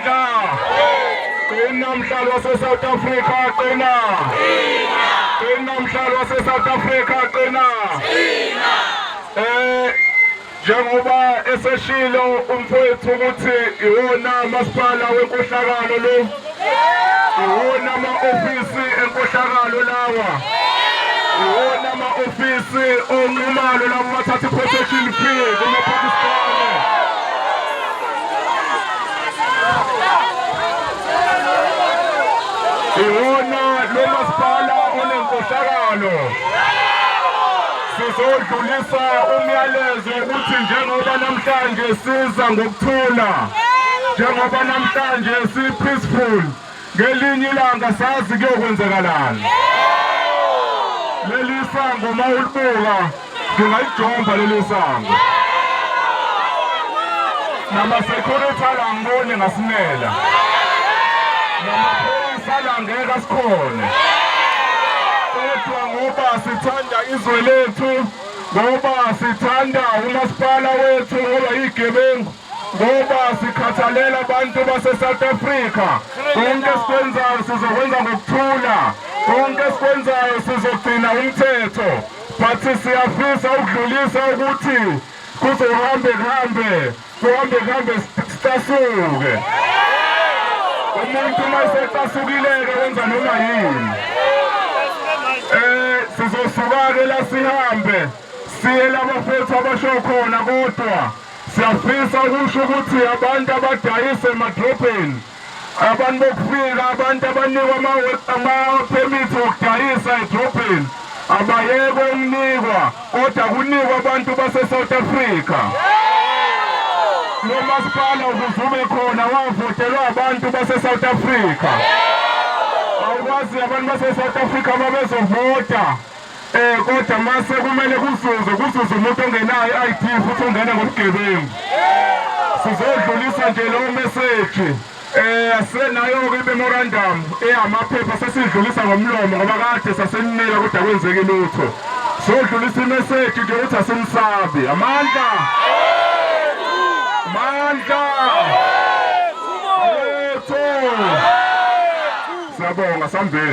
Amandla! Qina mhlali wase-South Africa, qina! Qina mhlali wase-South Africa, qina! Njengoba eseshilo umfowethu ukuthi iwona masipala wenkohlakalo lo, iwona ama-ofisi enkohlakalo lawa, iwona ama-ofisi onqumalo labo bathatha i-protection fee kuma-Pakistani. Iwona lo masipala onenkohlakalo. Sizodlulisa umyalezo ukuthi njengoba namhlanje siza ngokuthula, njengoba namhlanje si-peaceful, ngelinye ilanga sazi kuyokwenzekalani. Leli sango uma ulibuka ngingalijomba leli sango. Nama-security ala ngiboni ngasimela. Namaphoyisa ala ngeke asikhone. Kodwa ngoba sithanda izwe lethu, ngoba sithanda umasipala wethu, ngoba yigebengu, ngoba sikhathalela abantu base-South Africa, konke esikwenzayo sizokwenza ngokuthula, konke esikwenzayo sizogcina umthetho. But siyafisa ukudlulisa ukuthi kuzohambe kuhambe kuhambe kuhambe sicasuke. Umuntu uma esecasukile-ke wenza noma yini. Sizosuka-ke la sihambe siye labafethu abasho khona, kodwa siyafisa ukusho ukuthi abantu abadayisa emadrobheni, abantu bokufika, abantu abanikwa ama-permit okudayisa edrobheni, abayekwe ukunikwa, kodwa kunikwa abantu base-South Africa. Lo masipala ukuze ube khona wavotelwa abantu base-South Africa. Awukwazi abantu base-South Africa babezovota kodwa mase kumele kuzuze umuntu ongenayo i-ID futhi ongena ngobugebengu. Sizodlulisa nje lowo message. Asenayo-ke i-memorandum eyamaphepha, sesidlulisa ngomlomo ngoba kade sasenimela kodwa kwenzeki lutho. Sodlulisa imeseji nje ukuthi asimsabi. Amandla! Amandla! Yethu! Siyabonga sambeni.